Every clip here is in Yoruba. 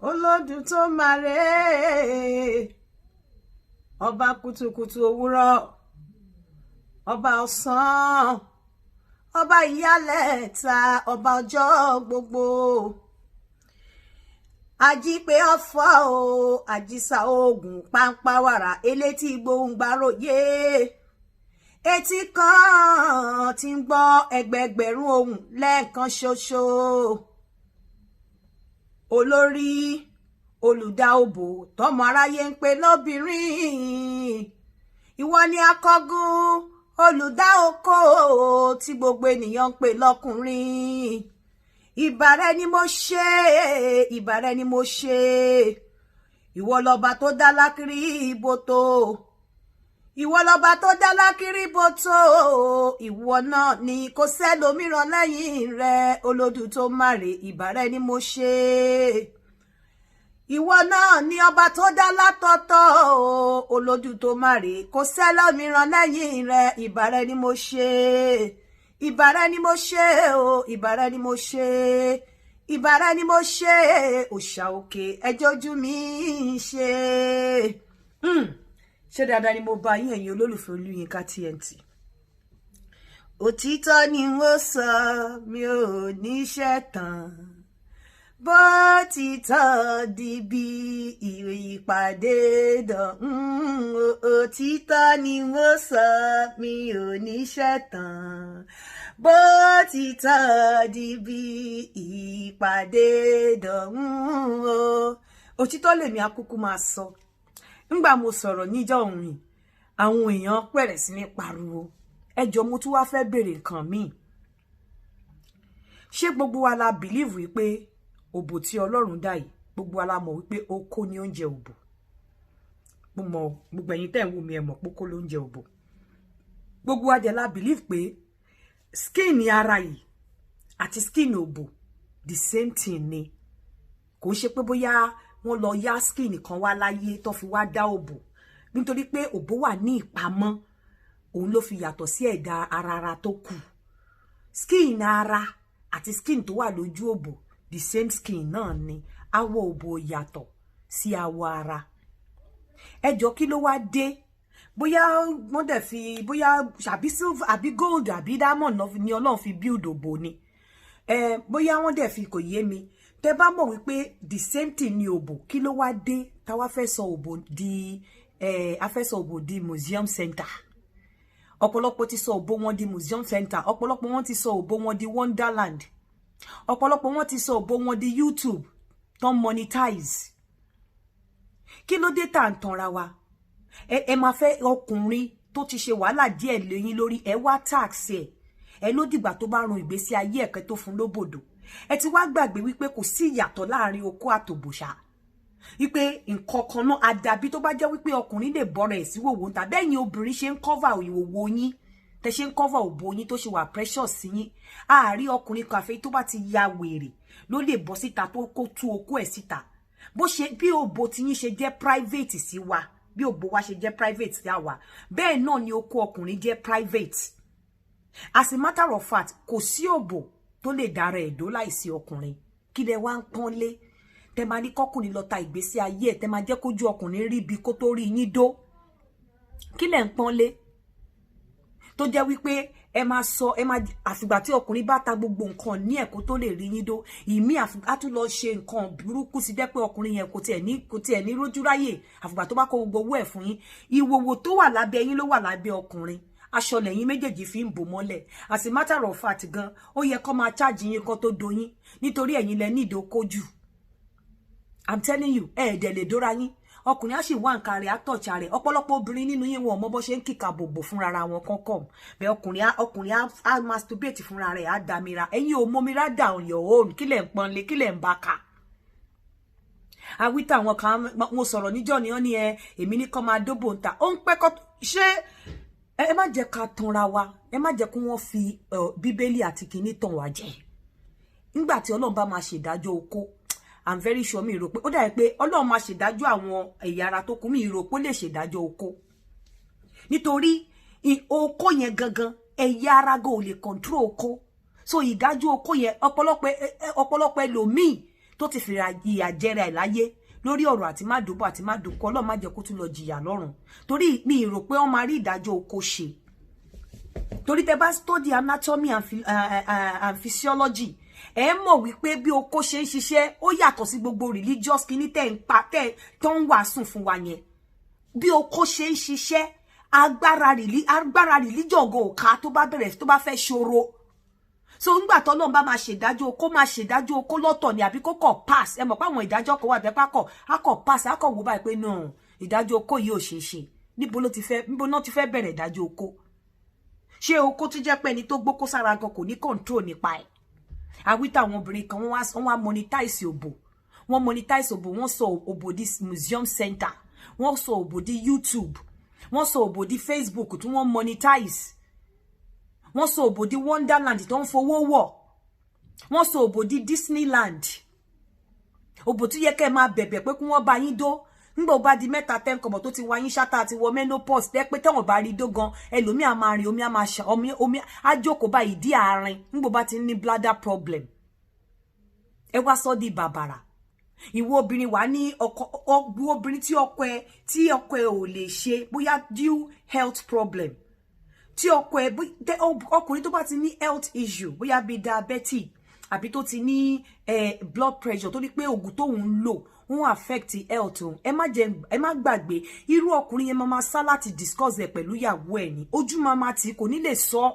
Olódù tó máa rè é, ọba kùtùkùtù òwúrọ̀, ọba ọ̀sán, ọba ìyálẹ̀ta, ọba ọjọ́ gbogbo. Ajípé ọ̀fọ̀ o, àjíṣà oògùn pàǹpàwàrà, elétí gbohùngbàròyé, etí kan tí ń gbọ́ ẹgbẹẹgbẹ̀rún ohùn lẹ́ẹ̀kan ṣoṣo. Olórí olùdá òbò tọmọ aráyé ń pè lóbìnrin, ìwọ ni akọgun olùdá oko tí gbogbo ènìyàn ń pè lọ́kùnrin. Ìbà rẹ ni mo ṣe, ìbà rẹ ni mo ṣe. Ìwọ lọba tó dá lákìrí ibòtò, ìwọ lọba tó dá lákìrí ibòtò. Ìwọ náà ni, kò sẹ́lòmíràn lẹ́yìn rẹ. Olódù tó máre, ìbà rẹ ni mo ṣe. Ìwọ náà ni ọba tó dá látọ̀tọ̀. Olódù tó máre, kò sẹ́lòmíràn lẹ́yìn rẹ. Ìbà rẹ ni mo ṣe, ìbà rẹ ni mo ṣe o, ìbà rẹ ni mo ṣe, ìbà rẹ ni mo ṣe. Òòṣà òkè, ẹjọ́ ojú mi ṣe. Ṣé dáadáa ni mo bá yín, ẹ̀yin olólùfẹ́ Olúyinká TNT? Òtítọ́ ni wọ́n sọ, mi ò níṣẹ́ tán. Bó ti tọ́ di bí ìwé ìpàdé dán. Òtítọ́ ni wọ́n sọ, mi ò níṣẹ́ tán. Bó ti tọ́ di bí ìpàdé dán. Òtítọ́ lèmi akúkú máa sọ. Ńgbà mo sọ̀rọ̀ níjọ́ òun, àwọn èèyàn pẹ̀rẹ̀ sí ní pariwo. Ẹjọ́, mo tún wá fẹ́ béèrè nǹkan míì. Ṣé gbogbo wa la believe wípé òbò tí Ọlọ́run dá yìí, gbogbo wa la mọ̀ wípé okó ní oúnjẹ òbò? Mo mọ̀, gbogbo ẹ̀yin tẹ́ ń wò mí, ẹ mọ̀ pé okó ló ń jẹ òbò. Gbogbo wa dẹ̀ la believe pé skin ara yìí àti skin òbò, the same thing ni. Kò ń ṣe pé bóyá wọ́n lọ yá skin kan wá láyé tó fi wá dá òbò. Nítorí pé òbò wà ní ìpamọ́, òun ló fi yàtọ̀ sí ẹ̀dá ara tó kù. Skin ara àti skin tó wà lójú òbò, the same skin náà ni. Awọ òbò yàtọ̀ sí awọ ara. Ẹ jọ̀ọ́, kí ló wá dé? Bóyá wọ́n dẹ̀ fi, bóyá àbí silver àbí gold àbí diamond ni Ọlọ́run fi build òbò ni ẹ, bóyá wọ́n dẹ̀ fi, kò yé mi. Tẹ́ bá mọ̀ wípé the same thing ni òbò, kí ló wá dé táwa fẹ́ sọ òbò di ẹ, a fẹ́ sọ òbò di museum center? Ọ̀pọ̀lọpọ̀ ti sọ òbò wọn di museum center, ọ̀pọ̀lọpọ̀ wọn ti sọ òbò wọn di wonderland, ọ̀pọ̀lọpọ̀ wọn ti sọ òbò wọn di YouTube tó ń monetize. Kí ló dé tá à ń tanra wa? Ẹ máa fẹ́ ọkùnrin tó ti ṣe wàhálà díẹ̀ lẹ́yìn lórí ẹ, wá tax ẹ, ẹ ló dìgbà tó bá run ìgbésí ayé ẹ̀kẹ́ tó fún lóbòdò. Ẹ ti wá gbàgbé wípé kò sí ìyàtọ̀ láàrin okó àtòbòṣà, wípé nǹkan kan náà. Àdàbí tó bá jẹ́ wípé ọkùnrin lè bọ́ra ẹ̀ sí wòwò tàbí ẹ̀yin obìnrin ṣe ń cover ìwòwò yín, tẹ ṣe ń cover òbò yín tó ṣe wà precious sí yín. Àárí ọkùnrin kan, àfẹ́ tó bá ti ya wèrè ló lè bọ́ síta tó kó tú okó ẹ̀ síta. Bó ṣe bí òbò tí yín ṣe jẹ́ private sí wa, bí òbò wa ṣe jẹ́ private sí àwa, bẹ́ẹ̀ náà ni okó ọkùnrin jẹ́ private. As a matter of fact, kò sí òbò tó lè dára ẹ̀dó láìsí ọkùnrin. Kí lẹ wá ń pọ́n lé tẹ máa ní kọkùnrin lọ ta ìgbésí ayé ẹ, tẹ máa jẹ́ kójú ọkùnrin rí bí kó tó rí yín dó? Kí lẹ ń pọ́n lé tó jẹ́ wípé ẹ máa sọ, ẹ máa àfìgbà tí ọkùnrin bá ta gbogbo nǹkan ní ẹ̀ kó tó lè rí yín dó? Ìmí á tún lọ ṣe nǹkan burúkú sí, jẹ́ pé ọkùnrin yẹn kò tiẹ̀ ní rójú ráyè àfìgbà tó bá kó gbogbo owó ẹ̀ fún yín. Ìwòwò tó wà lábẹ́ yín ló wà lábẹ́ ọkùnrin, aṣọ lẹ́yìn méjèèjì fi ń bò mọ́lẹ̀. As a matter of fact gan, ó yẹ kó máa charge yín kó tó doyín, nítorí ẹ̀yin lẹ ní ìdókójù. I'm telling you. Ẹ ẹ̀dẹ̀ lè dóra yín, ọkùnrin á sì wá nǹkan rẹ̀, àtọ̀ọ̀chà rẹ̀. Ọ̀pọ̀lọpọ̀ obìnrin nínú yín, wọn ò mọ bó ṣe ń kíkà bòbò fúnra wọn kọ́kọ́ bẹ́ẹ̀. Ọkùnrin á masturbate fúnra rẹ̀, á dàmíra. Ẹ̀yin ò mọmira dà on your own. Kí lẹ̀ ń pọ́nlé? Kí lẹ̀ ń bá kà? Àwítà àwọn kan, mo sọ̀rọ̀ níjọ́ ni wọ́n ní ẹ èmi ní kọ́ máa dóbò ń ta. Ó ń pẹ́ kọ́ ṣé. Ẹ má jẹ́ ká tanra wa, ẹ má jẹ́ kí wọ́n fi Bíbélì àti kinní tàn wá jẹ. Nígbà tí Ọlọ́run bá máa ṣèdájọ́ okó, I'm very sure, mi rò pé ó dàbí pé Ọlọ́run máa ṣèdájọ́ àwọn ẹ̀yà ara tó kù, mi rò pé ó lè ṣèdájọ́ okó, nítorí okó yẹn gangan, ẹ̀yà ara gan ò lè control okó. So ìdájọ́ okó yẹn, ọ̀pọ̀lọpọ̀ ẹlòmíì Tó ti fi ìyà jẹra ẹ̀ láyé lórí ọ̀rọ̀ àti má dóbò àti má dókọ, Ọlọ́run má jẹ́ kó tún lọ jìyà lọ́run, torí mi rò pé wọ́n máa rí ìdájọ́ oko ṣe. Torí tẹ́ bá study anatomy and physiology, ẹ mọ̀ wípé bí oko ṣe ń ṣiṣẹ́, ó yàtọ̀ sí gbogbo religious kíní tẹ́ ń pa tẹ́ tó ń wàásù fún wa yẹn. Bí oko ṣe ń ṣiṣẹ́, agbára religion go ká tó bá bẹ̀rẹ̀, tó bá fẹ́ ṣòro. So ńgbà tọ́lọ́run bá máa ṣèdájọ́ okó, máa ṣèdájọ́ okó lọ́tọ̀ ni, àbí kó kọ̀ pass? Ẹ mọ̀ pé àwọn ìdájọ́ kan wà tẹ́pá kọ̀ á kọ̀ pass, á kọ̀ wò báyìí pé no, ìdájọ́ okó yìí ò ṣeé ṣe. Níbo ló ti fẹ́, níbo náà ti fẹ́ bẹ̀rẹ̀ ìdájọ́ okó? Ṣé okó tó jẹ́ pé ẹni tó gbókó sára gan kò ní control nípa ẹ̀? Àwítà àwọn obìnrin kan, wọ́n wá monetize òbò, wọ́n monetize òbò, wọ́n sọ òbò di museum center, wọ́n sọ òbò di YouTube, wọ́n sọ òbò di Facebook tí wọ́n monetize, wọ́n sọ òbò di Wonderland tó ń fowó wọ̀, wọ́n sọ òbò di Disneyland. Òbò tó yẹ kẹ́ máa bẹ̀bẹ̀ pé kí wọ́n bá yín dó, nígbà ó bá di mẹ́ta 10 kọ̀bọ̀ tó ti wá yín ṣátá àti wọ menopause, tẹ́ pé tẹ́wọ̀n bá rí dó gan, ẹlòmíì á máa rìn, omi á máa ṣe omi, omi á jókòó bá ìdí àárín nígbà ó bá ti ní bladder problem. Ẹ wá sọ di bàbàrà. Ìwọ obìnrin wà ní ọkọ, obìnrin tí ọkọ ẹ ò lè ṣe, bóyá due health problem tí ọkọ ẹ, ọkùnrin tó bá ti ní health issue, bóyá bíi diabetes àbí tó ti ní blood pressure, tó ní pé oògùn tóun ń lò ń affect health òun, ẹ má jẹ, ẹ má gbàgbé, irú ọkùnrin yẹn máa sá láti discuss ẹ pẹ̀lú ìyàwó ẹ ní ojú, máa ma tì, kò ní lè sọ,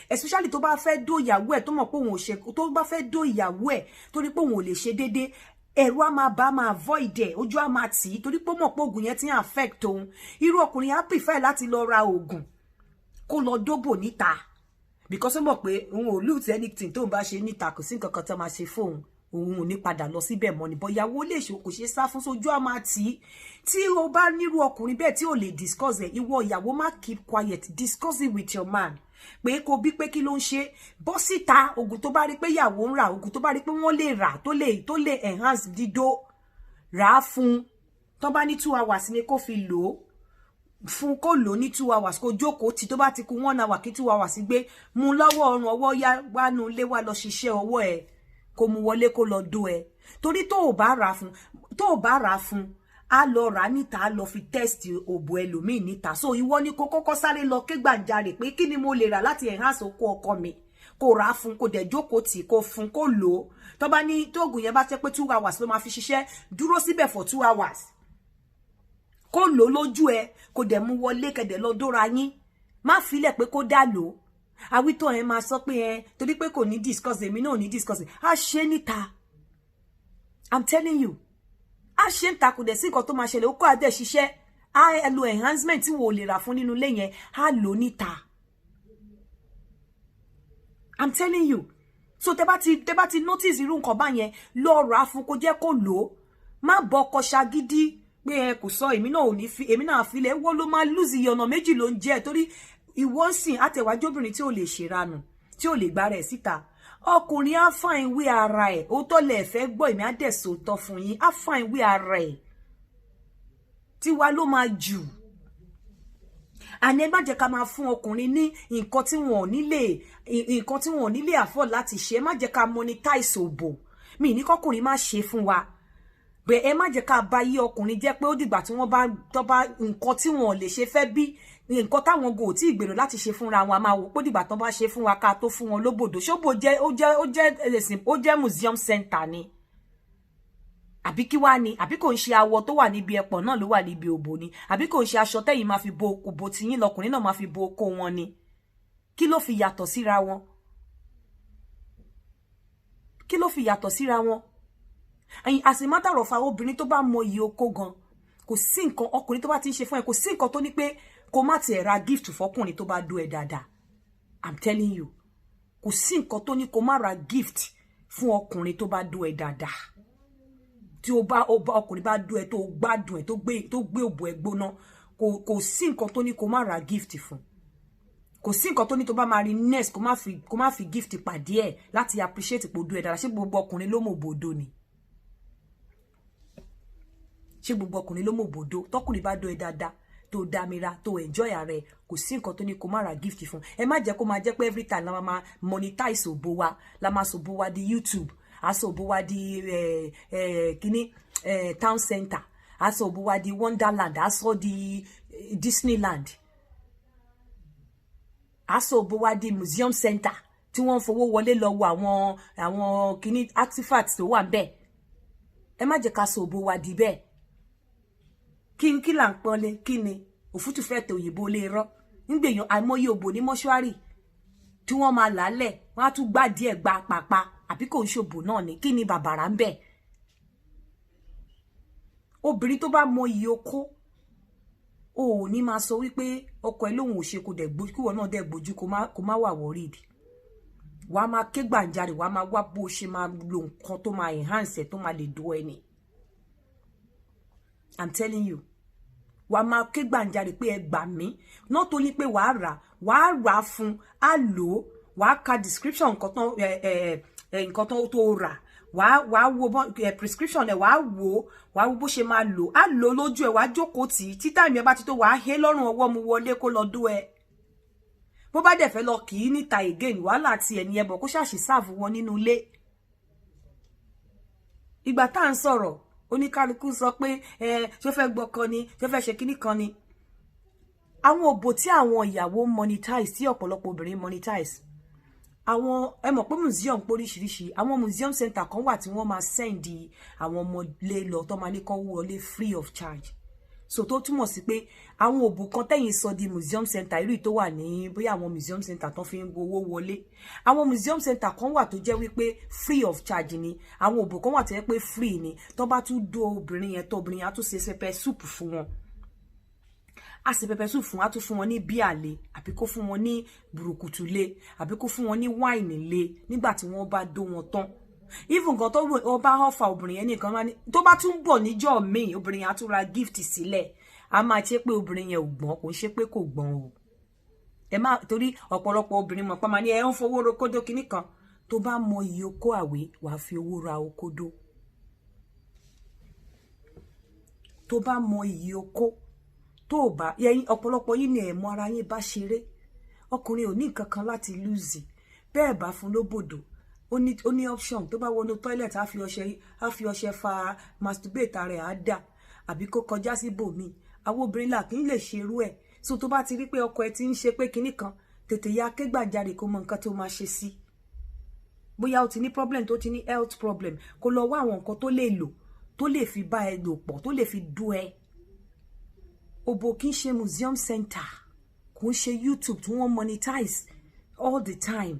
especially tó bá fẹ́ dó ìyàwó ẹ̀, tó mọ̀ pé òun ò ṣe, tó bá fẹ́ dó ìyàwó ẹ̀, torí pé òun ò lè ṣe déédéé, ẹ̀rù á máa bá máa avoid ẹ̀, ojú á máa tì í, torí pé ó mọ̀ pé oògùn yẹn ti ń affect òun. Irú ọkùnrin yẹn á prefer láti lọ ra oògùn, kó lọ dóbò níta, because ó mọ̀ pé òun ò lose anything tóun bá ṣe níta. Kò sí nǹkan kan tó máa ṣe fóun, òun ò ní padà lọ síbẹ̀ mọ́ ni. Bọ́yàwó lè ṣe, kò ṣe sá fún, sójú á máa tì í. Tí o bá nírú ọkùnrin bẹ́ẹ̀ tí ò lè discuss ẹ̀, ìwọ ìyàwó, má keep quiet. Discuss it with your man, pé kó bí pé kí ló ń ṣe. Bọ́ síta, oògùn tó bá rí pé ìyàwó ń rà, oògùn tó bá rí pé wọ́n lè rà tó lè enhance dídó, rà á fún. Tó bá ní 2 hours ni kó fi lò ó fún, kó lò ní 2 hours, kó jókòó tí tó bá ti kù 1 hour kí 2 hours gbé, mú lọ́wọ́ ọrùn ọwọ́, yá, wánu ilé wá, lọ ṣiṣẹ́ ọwọ́ ẹ̀, kó mú wọlé, kó lọ dó ẹ. Torí tó o bá rà fún, á lọ rà níta, á lọ fi test òbò ẹlòmíì níta. So ìwọ ni kó kọ́kọ́ sáré lọ ké gbàǹjarè pé kí ni mo lè rà láti enhance okó ọkọ mi, kó rà á fún, kó dẹ̀ jókòó tì, kó fún, kó lò ó. Tó bá ní tóògùn yẹn bá jẹ́ pé 2 hours ló máa fi ṣiṣẹ́, dúró síbẹ̀ for 2 hours, kó lò lójú ẹ, kó dẹ̀ mú wọlé, kẹdẹ̀ lọ dóra yín. Má filẹ̀ pé kó dá lò ó. Àwítọ́ ẹ máa sọ pé ẹ torí pé kò ní discuss, èmi náà ò ní discuss. Á ṣe níta, I'm telling you, á ṣe ń ta. Kò dẹ̀ sí nǹkan tó máa ṣẹlẹ̀. Ó kọ́ adé ṣiṣẹ́, á lo enhancement tí wò lè rà fún nínú ilé yẹn, á lò níta, I'm telling you. So tẹ́ bá ti notice irú nǹkan báyẹn, lọ rà á fún, kó jẹ́ kó lò ó. Má bọ ọkọ ṣagídí pé ẹ kò sọ, èmi náà ò ní fi, èmi náà filẹ̀. Wọ́n ló máa lose. Iye ọ̀nà méjì ló ń jẹ́, torí ìwọ ń sìn àtẹ̀wájú obìnrin tí ò lè ṣèranù, tí ò lè gbára ẹ̀ síta. Ọkùnrin á fàìn wí ara ẹ̀. Òótọ́ lẹ̀ fẹ́ gbọ́, èmi á dẹ̀ sòótọ́ fún yín. Á fàìn wí ara ẹ̀, tiwa ló máa jù. Àní ẹ má jẹ́ ká máa fún ọkùnrin ní nǹkan tí wọn ò ní lè afford láti ṣe. Ẹ má jẹ́ ká monetize òbò. Mi ní kọkùnrin má ṣe fún wa bẹ́ẹ̀. Ẹ má jẹ́ ká bà yí ọkùnrin jẹ́ pé ó dìgbà tí wọ́n bá tó bá nǹkan tí wọn ò lè ṣe fẹ́ bí nǹkan táwọn go tí ìgbèrò láti ṣe fúnra wọn, a máa wò pé dìgbà tán bá ṣe fún wa ká tó fún wọn lóbòdò. Ṣóbò jẹ́ ó jẹ́ ẹ̀sìn, ó jẹ́ museum center ni, àbí kí wá ni? Àbí kò ń ṣe awọ tó wà níbi ẹpọ̀n náà ló wà níbi òbò ni? Àbí kò ń ṣe aṣọ tẹ́yìn máa fi bo òbò tiyín lọkùnrin náà máa fi bo okó wọn ni? Kí ló fi yàtọ̀ síra wọn? Kí ló fi yàtọ̀ síra wọn? Ẹ̀yin, as a matter of fact, obìnrin tó bá mọ iye okó gan, kò sí nǹkan ọkùnrin tó bá ti ń ṣe fún ẹ, kò sí nǹkan tó ní pé kó má tiẹ̀ ra gift fọkùnrin tó bá dó ẹ dáadáa. I'm telling you, kò sí nǹkan tó ní kó má ra gift fún ọkùnrin tó bá dó ẹ dáadáa. Tí ó bá ọkùnrin bá dó ẹ, tó gbádùn ẹ, tó gbé òbò ẹ gbóná, kò sí nǹkan tó ní kó má ra gift fún. Kò sí nǹkan tó ní tó bá máa rí next, kó má fi gift pàdé ẹ láti appreciate pò dó ẹ dáadáa. Ṣé gbogbo ọkùnrin ló mọ̀ òbòdó ni? Ṣé gbogbo ọkùnrin ló mọ̀ òbòdó? Tọkùnrin bá dó ẹ dáadáa, tó dámira, tó enjoy ara ẹ, kò sí nǹkan tó ní kó má ra gift fún. Ẹ má jẹ́ kó máa jẹ́ pé every time la máa monetize òbò wa, la máa sòbò wa di YouTube. Aṣọ òbò wa di kíní town center, aṣọ òbò wa di wonderland, aṣọ di Disneyland, aṣọ òbò wa di museum center tí wọ́n ń fowó wọlé lọ wo àwọn kíní artifacts tó wà ńbẹ̀. Ẹ má jẹ́ ká sọ òbò wa di bẹ́ẹ̀. Kí là ń pọ́nlé? Kí ni òfútù fẹ́ tẹ òyìnbó lè rọ́ nígbèyàn? Àìmọye òbò ní mọ́ṣúárì tí wọ́n máa làálẹ̀, wọ́n á tún gbá díẹ̀ gba pàpà, àbí kò ń ṣòbò náà ni? Kí ni bàbàrà ń bẹ̀? Obìnrin tó bá mọ iye okó, o ò ní máa sọ wípé ọkọ ẹ lóun ò ṣe, kò dẹ̀ gbójú, kíwọ náà dẹ̀ gbójú, kó má wà worried. Wàá máa ké gbàǹjarè, wàá máa wá bó ṣe máa lo nǹkan tó máa enhance ẹ, tó máa lè dó ẹni. I'm telling you, wàá máa ké gbàǹjarè pé ẹ gbà mí. Not only pé wàá rà fún, á lò ó, wàá ka description nǹkan tán ẹ ẹ ẹ nǹkan tán tó rà, wàá wo prescription ẹ, wàá wo bó ṣe máa lò á, lò lójú ẹ, wàá jókòó tì í. Títà mi ẹ bá ti tó, wàá hé lọ́rùn ọwọ́ mu wọlé kó lọ dó ẹ. Bó bá dẹ̀ fẹ́ lọ kì í níta again, wàhálà ti ẹ̀ ní ẹbọ̀ kó ṣàṣì serve wọn nínú ilé. Ìgbà tá à ń sọ̀rọ̀, oníkálukú sọ pé ẹ ṣó fẹ́ gbọ́ kan ni, ṣó fẹ́ ṣe kíní kan ni. Àwọn òbò tí àwọn ìyàwó monetize, tí ọ̀pọ̀lọpọ̀ obìnrin monetize, àwọn ẹ mọ̀ pé museum póríṣiríṣi. Àwọn museum center kan wà tí wọ́n máa send àwọn ọmọlé lọ, tó máa ní kán wọlé free of charge. So tó túmọ̀ sí pé àwọn òbò kan tẹ̀yìn sọ di museum center, irú tó wà ní bóyá àwọn museum center tó fi ń gbowó wọlé, àwọn museum center kan wà tó jẹ́ wípé free of charge ni. Àwọn òbò kan wà tó jẹ́ pé free ni. Tó bá tún dó obìnrin yẹn tó, obìnrin yẹn á tún ṣe pepper soup fún wọn, a sì pepper soup fún, á tún fún wọn ní bíà lé, àbí kó fún wọn ní burúkutu lé, àbí kó fún wọn ní wine lé nígbà tí wọ́n bá dó wọn tán. Even gan tó wọ́n bá offer obìnrin yẹn nìkan, tó bá tún bọ̀ níjọ́ míì, obìnrin yẹn á tún ra gift sílẹ̀. A máa ṣe pé obìnrin yẹn ò gbọ́n, kò ń ṣe pé kò gbọ́n o. Ẹ má torí ọ̀pọ̀lọpọ̀ obìnrin mọ̀ pé máa ní ẹ ń fowó rokódó kinní kan. Tó bá mọ iye okó àwé, wàá fi owó ra okódó. Tó bá mọ iye okó, tó bá yẹyin, ọ̀pọ̀lọpọ̀ yín ni ẹ̀ mọ ara yín bá ṣeré. Ọkùnrin ò ní nǹkan kan láti lose. Bẹ́ẹ̀ bá fún lóbòdò, ó ní option. Tó bá wọnú toilet, á fi ọṣẹ fa masturbate rẹ̀, á dà, àbí kó kọjá síbòmíì. Àwọn obìnrin là kì í lè ṣerú ẹ̀. So tó bá ti rí pé ọkọ ẹ ti ń ṣe pé kinní kan, tètè ya kégbàjarè kó mọ nǹkan tó máa ṣe sí. Bóyá ó ti ní problem, tó ti ní health problem, kó lọ wá àwọn nǹkan tó lè lò, tó lè fi bá ẹ lò pọ̀, tó lè fi dú ẹ. Òbò kì í ṣe museum center, kò ń ṣe YouTube tí wọ́n monetize all the time.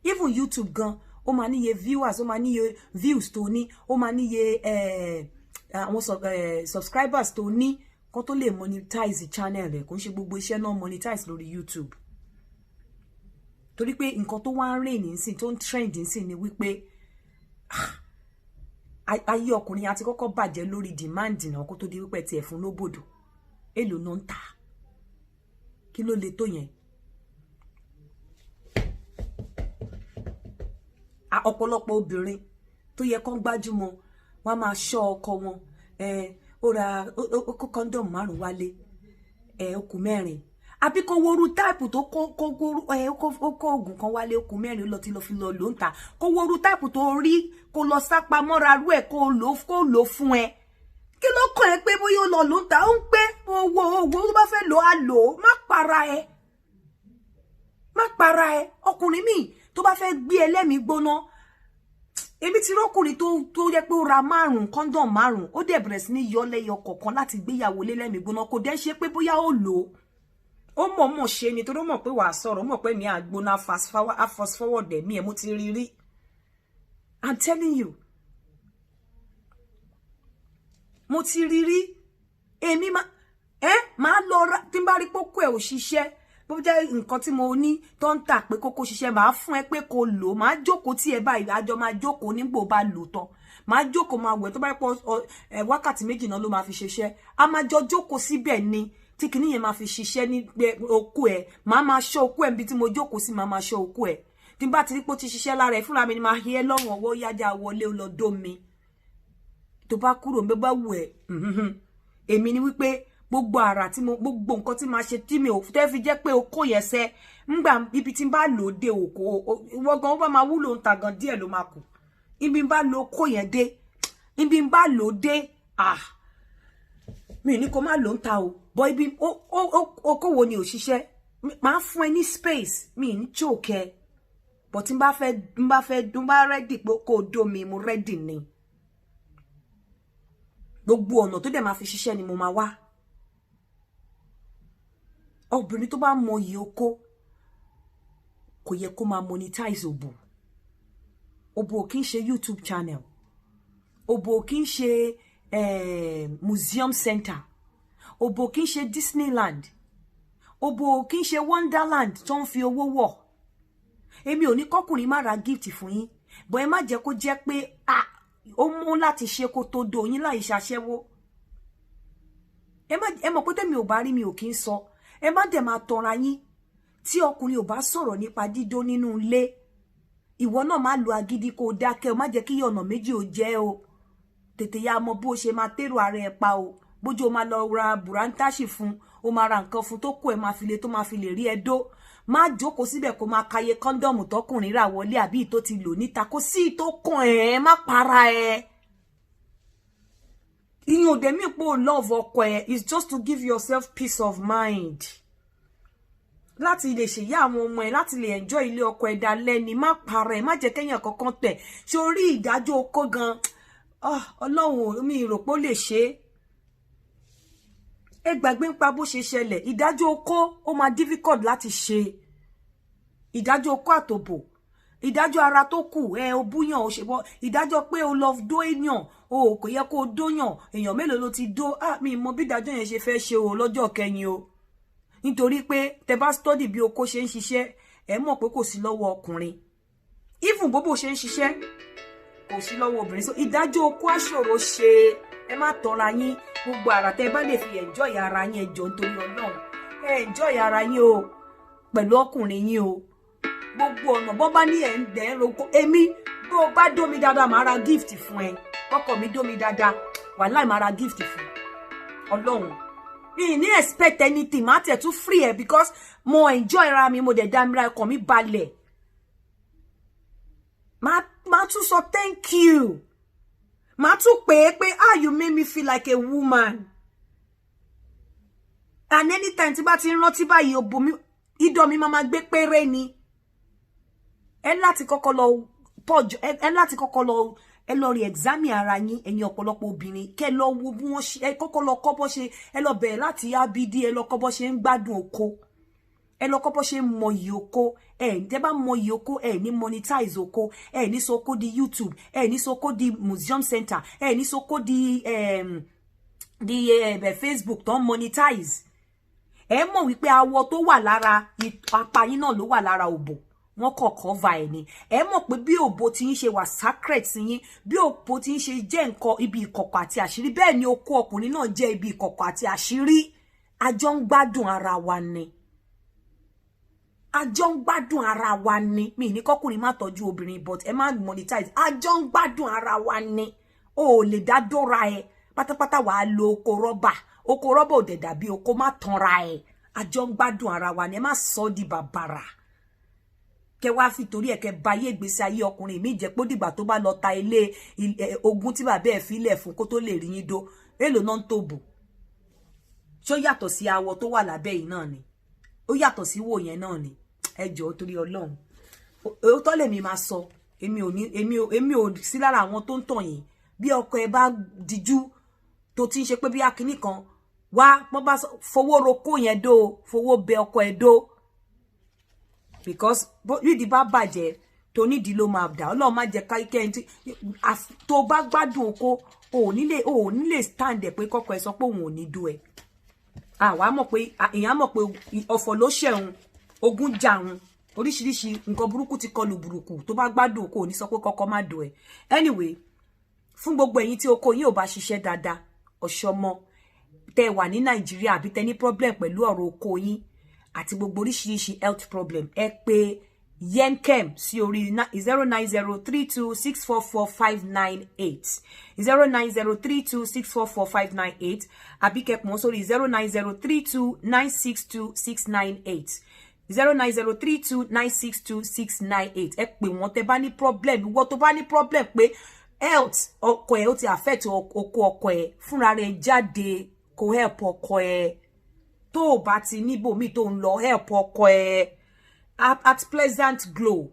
Even YouTube gan, ó máa níye viewers, ó máa níye views tó ní, ó máa níye àwọn subscribers tó ní kó tó lè monetize channel rẹ̀. Kò ń ṣe gbogbo iṣẹ́ náà monetize lórí YouTube, torí pé nǹkan tó wá ń rìn nísìn, tó ń trend nísìn, ni wípé ayé ọkùnrin àti kọ́kọ́ bàjẹ́ lórí demand náà kó tó di wípé tiẹ̀ fún lóbòdò. Èlò náà ń tà? Kí ló le tó yẹn? Ọ̀pọ̀lọpọ̀ obìnrin tó yẹ kán gbájúmọ́, wọ́n á máa ṣọ́ ọkọ wọn. Ó ra, ó kó condom márùn wálé, ó kù mẹ́rin, àbí kó woru type tó kó kó ẹ ó kó oògùn kan wálé, ó kù mẹ́rin, ó lọ tí lọ fi lọ lò ń ta. Kó woru type tó rí, kó lọ sápamọ́ra rú ẹ̀, kó lò fún ẹ. Kí ló kàn ẹ́ pé bóyá ó lọ lò ń ta? Ó ń pé owó owó tó bá fẹ́ lò á lò ó. Má para ẹ, má para ẹ. Ọkùnrin míì tó bá fẹ́ gbé ẹlẹ́mìí gbóná, èmi ti rọ́kùnrin tó yẹ pé ó ra márùn condom márùn, ó dẹ̀ bẹ̀rẹ̀ sí ní yọ lẹ́yọ kọ̀ọ̀kan láti gbéyàwó lé lẹ́mìí gbóná. Kò dẹ́ ṣe pé bóyá ó lò ó, ó mọ̀ọ́mọ̀ ṣe ni, torí ó mọ̀ pé wàá sọ̀rọ̀, ó mọ̀ pé mi àgbóná fast forward ẹ̀mí ẹ̀. Mo ti rí rí, I'm telling you, mo ti rí rí. Èmi máa ẹ máa lọ ra tí n bá rí pókó ẹ ò ṣiṣẹ́, bó jẹ́ nǹkan tí mo ní tó ń tà pé kókó ṣiṣẹ́, máa fún ẹ pé kó lò. Máa jókòó tí ẹ báyìí, àjọ máa jókòó nígbò bá lò tán, máa jókòó, máa wẹ̀. Tó bá pọ̀ ẹ, wákàtí 2 náà ló máa fi ṣiṣẹ́. A máa jọ jókòó síbẹ̀ ni tí kinní yẹn máa fi ṣiṣẹ́ ní okó ẹ. Máa máa ṣọ́ okó ẹ níbi tí mo jókòó sí, máa máa ṣọ́ okó ẹ. Tí n bá ti rí pé ó ti ṣiṣẹ́ lára ẹ, fúnra mi ni máa hí ẹ lọ́rùn ọwọ́, yájà wọlé lọ dó mi. Tó bá kúrò ń bẹ bá wù ẹ. Èmi ni wípé gbogbo àrà tí mo, gbogbo nǹkan tí máa ṣe tí mi ò tẹ́ fi jẹ́ pé okó yẹn sẹ́ ńgbà ibi tí n bá lò dé òkò, ìwọ gan ó bá máa wúlò ń ta gan díẹ̀ ló máa kù. Ibi bá lo okó yẹn dé, ibi bá lò dé, ah, mi ní kó má lò ń ta o, bọ́ ibi okòwò ni ò ṣiṣẹ́. Máa fún ẹ ní space, mi ní choke ẹ, but tí n bá fẹ́, n bá fẹ́, n bá ready pé kó o dó mi, mo ready ni. Gbogbo ọ̀nà tó dẹ̀ máa fi ṣiṣẹ́ ni mo máa wá. Obìnrin tó bá mọ iyì okó kò yẹ kó máa monetize òbò. Òbò kì í ṣe YouTube channel, òbò kì í ṣe museum center, òbò kì í ṣe Disneyland, òbò kì í ṣe Wonderland tó ń fi owó wọ̀. Èmi ò ní kọkùnrin má ra gift fún yín, bọ́ ẹ má jẹ́ kó jẹ́ pé ah, ó mú láti ṣe kó tó do yín láì ṣaṣẹ́wó. Ẹ mọ̀ pé tèmi ò bá rí, mi ò kí ń sọ. Ẹ má dẹ̀ máa tọra yín. Tí ọkùnrin ò bá sọ̀rọ̀ nípa dídó nínú ilé, ìwọ náà má lo agídí kó o dákẹ́ o. Má jẹ́ kí ọ̀nà méjì ò jẹ́ o. Tètè ya mọ bó ṣe máa tèrò ara ẹ pa o. Bójú o máa lọ ra bùrántàṣì fún o, máa ra nǹkan fún tó kó ẹ máa fi lè tó máa fi lè rí ẹ dó. Má jókòó síbẹ̀ kó máa kaye condom tọkùnrin rà wọlé àbí tó ti lò níta. Kó sí tó kàn ẹ́, má para ẹ. Ìyẹn ò dẹ̀ mí pé o love ọkọ ẹ. It's just to give yourself peace of mind, láti lè ṣèyá àwọn ọmọ ẹ, láti lè enjoy ilé ọkọ ẹ dalẹ́ ni. Má para ẹ, má jẹ́ kẹ́yìn kankan tẹ̀ ṣe orí ìdájọ́ okó gan. Ọlọ́run mi rò pé ó lè ṣe é. Ẹ gbàgbé ń pa bó ṣe ṣẹlẹ̀. Ìdájọ́ okó, ó máa difficult láti ṣe ìdájọ́ okó àtòbò. Ìdájọ́ ara tó kù ẹ, o búyàn, o ṣe bọ́. Ìdájọ́ pé o lọ dó èèyàn, o kò yẹ kó o dóyàn, èèyàn mélòó ló ti dó? Ah, mi mọ bí ìdájọ́ yẹn ṣe fẹ́ ṣe o lọ́jọ́ kẹyìn o, nítorí pé tẹ bá study bí okó ṣe ń ṣiṣẹ́, ẹ mọ̀ pé kò sí lọ́wọ́ ọkùnrin. Even bó bó ṣe ń ṣiṣẹ́, kò sí lọ́wọ́ obìnrin. So ìdájọ́ okó àṣòro ṣe. Ẹ má tọra yín. Gbogbo àrà tẹ bá lè fi enjoy ara yín, ẹ jọ̀ọ́, nítorí Ọlọ́run, ẹ enjoy ara yín o pẹ̀lú ọkùnrin yín o. Gbogbo ọ̀nà bọ́ bá ní ẹ̀ ń dẹ̀ ń roko. Èmi, bó o bá dómi dáadáa, màá ra gift fún ẹ. Ọkọ mi dómi dáadáa, wàláì, màá ra gift fún Ọlọ́run. Mi ní expect anything, màá tẹ̀ tún free ẹ because mo enjoy ara mi, mo dẹ̀ dá mi ra, ọkàn mi balẹ̀. Màá tún sọ thank you, màá tún pè é pé, "Ah, you made me feel like a woman." And anytime tí bá ti ń rántí báyìí, òbò mi, idọ̀ mi máa gbé péré ni. Ẹ láti kọ́kọ́ lọ pọ̀jù, ẹ láti kọ́kọ́ lọ, ẹ lọ rí examine ara yín. Ẹ̀yin ọ̀pọ̀lọpọ̀ obìnrin, kẹ́ lọ wo bí wọ́n ṣe, ẹ kọ́kọ́ lọ kọ́ bọ́ ṣe, ẹ lọ bẹ̀rẹ̀ láti abd, ẹ lọ kọ́ bọ́ ṣe ń gbádùn oko, ẹ lọ kọ́ bọ́ ṣe ń mọyì oko. Ẹ tẹ́ bá mọyì oko, ẹ ní monetize oko, ẹ ní sọ oko di YouTube, ẹ ní sọ oko di museum center, ẹ ní sọ oko di Facebook tó ń monetize. Ẹ mọ̀ wípé awọ tó wà lára apá yín náà ló wà lára òbò, wọ́n kọ̀ cover ẹ̀ ni. Ẹ mọ̀ pé bí òbò ti ń ṣe wà sacred sí yín, bí òbò ti ń ṣe jẹ́ nǹkan ibi ìkọ̀kọ̀ àti àṣírí, bẹ́ẹ̀ ni okó ọkùnrin náà jẹ́ ibi ìkọ̀kọ̀ àti àṣírí. A jọ ń gbádùn ara wa ni, a jọ ń gbádùn ara wa ni. Mi ní kọkùnrin má tọ́jú obìnrin, but ẹ má monetize. A jọ ń gbádùn ara wa ni. O ò lè dá dóra ẹ pátápátá. Wàá lo oko rọ́bà, oko rọ́bà ò dẹ̀ dàbí oko. Má tanra ẹ. A jọ ń gbádùn ara wa ni. Ẹ má sọ di bàbàrà, kẹ wá fi torí ẹ kẹ ba ayé ìgbésí ayé ọkùnrin mi jẹ́, pé ó dìgbà tó bá lọ ta ilé ogún tí bàbá ẹ filẹ̀ fún kó tó lè rí yín dó. Èlò náà ń tòbò? Ṣó yàtọ̀ sí awọ tó wà lábẹ́ yìí náà ni? Ó yàtọ̀ sí wò yẹn náà ni. Ẹ jọ̀ọ́, torí Ọlọ́run, òótọ́ lèmi máa sọ. Èmi ò ní, èmi ò sí lára àwọn tó ń tàn yín. Bí ọkọ ẹ bá dijú tó ti ń ṣe pé bí akínní kan wá, wọ́n bá fowó roko yẹn dó, fowó bẹ ọkọ ẹ dó, because nídìí bá bàjẹ́, tó nídìí ló máa dà. Ọlọ́run má jẹ́ káyíkẹ́ ẹni tó bá gbádùn oko, o ò ní lè stand ẹ̀ pé kọ́kọ́ ẹ sọ pé òun ò ní dó ẹ. Àwa mọ̀ pé èèyàn mọ̀ pé ọ̀fọ̀ ló ṣẹ̀hun, ogun jàun, oríṣiríṣi nǹkan burúkú ti kọlù burúkú. Tó bá gbádùn oko, ò ní sọ pé kọ́kọ́ má dó ẹ. Anyway, fún gbogbo ẹ̀yin tí oko yín ò bá ṣiṣẹ́ dáadáa, ọ̀ṣọ́mọ tẹ́ wà ní Nàìjíríà àbí tẹ́ ní problem pẹ̀lú ọ̀rọ̀ oko yín àti gbogbo oríṣiríṣi health problem, ẹ pè Yenkem sí orí 09032644598, 09032644598, àbí kẹ́ pè wọ́n sórí 09032962698. 09032962698. Ẹ pè wọ́n tẹ́ bá ní problem. Ìwọ tó bá ní problem pé health ọkọ ẹ ó ti affect okó ọkọ ẹ, fúnra rẹ̀ jáde kó help ọkọ ẹ. Tó o bá ti níbòmí tó ń lọ, help ọkọ ẹ. @PleasantGlow,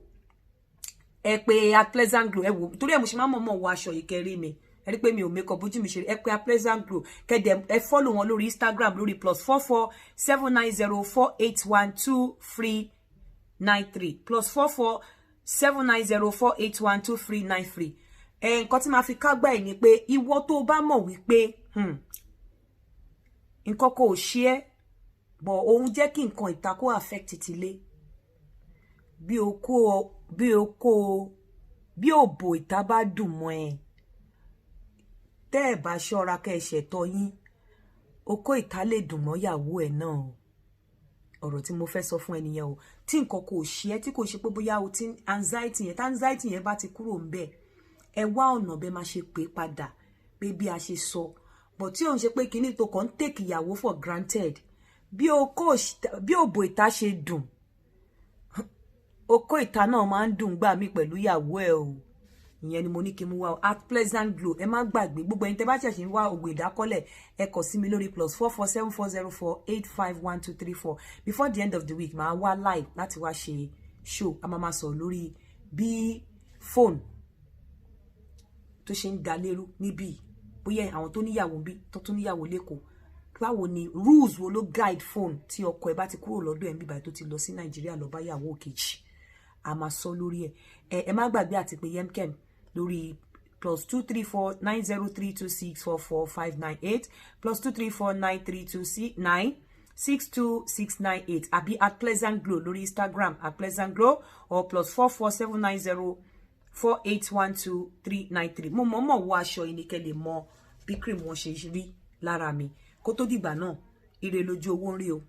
ẹ pé @PleasantGlow. Ẹ wò, torí ẹ mo ṣe máa mọ̀ mọ̀ wọ aṣọ yìí kẹrí mi. Ẹ rí pé mi ò make up, bójú mi ṣe. Ẹ pé @PleasantGlow, kẹdẹ ẹ follow wọn lórí Instagram lórí +447904812393, +447904812393. Ẹ nǹkan tí màá fi kágbá ẹ ni pé ìwọ tó bá mọ̀ wípé nǹkan kò ṣe é bọ̀, òun jẹ́ kí nǹkan ìta kó affect tilé, bí o kó bí òbò ìta bá dùn mọ́ ẹ, tẹ́ ẹ̀ bá ṣọ́ra kẹ́ ẹ ṣẹ̀tọ́ yín, okó ìta lè dùn mọ́ ìyàwó ẹ̀ náà o. Ọ̀rọ̀ tí mo fẹ́ sọ fún ẹnìyẹn o. Tí nǹkan kò ṣe ẹ́, tí kò ṣe pé bóyá o ti anxiety yẹn, tí anxiety yẹn bá ti kúrò ńbẹ̀, ẹ wá ọ̀nà bẹ́ẹ̀ máa ṣe pé padà pé bí a ṣe sọ. But tí òun ṣe pé kinní tó kàn ń take ìyàwó for granted, bí òbò ìta ṣe dùn, okó ìta náà máa ń dùn gbà mí pẹ̀lú ìyàwó ẹ̀ o. Ìyẹn ni mo ní kí n mú wá o. @PleasantGlow. Ẹ má gbàgbé, gbogbo ẹ̀yin tẹ́ bá ṣẹ̀ṣẹ̀ ń wá ògùn ìdákọ́lẹ̀, ẹ kàn sí mi lórí +447404851234. Before the end of the week, màá wá live láti wá ṣe show. A máa sọ̀rọ̀ lórí bí phone tó ṣe ń da lérú níbí, bóyá àwọn tó níyàwó bí tó tún níyàwó lẹ́kọ̀ọ́, báwo ni rules wo ló guide phone tí ọkọ ẹ bá ti kúrò lọ́dọ̀ ẹ̀ ń bíbáyìí tó ti lọ sí Nàìjíríà lọ bá yàwó kejì. A máa sọ lórí ẹ. Ẹ má gbàgbé àti pé Yemkem lórí +2349032644598, +2349326962698, àbí @PleasantGlow lórí Instagram, @PleasantGlow, or +447904812393. Mo mọ̀ọ́mọ̀ wọ aṣọ yìí ní kẹ́ lè mọ bí cream wọn ṣe rí lára mi. Kó tó dìgbà náà, ire lójú owó ń rí o.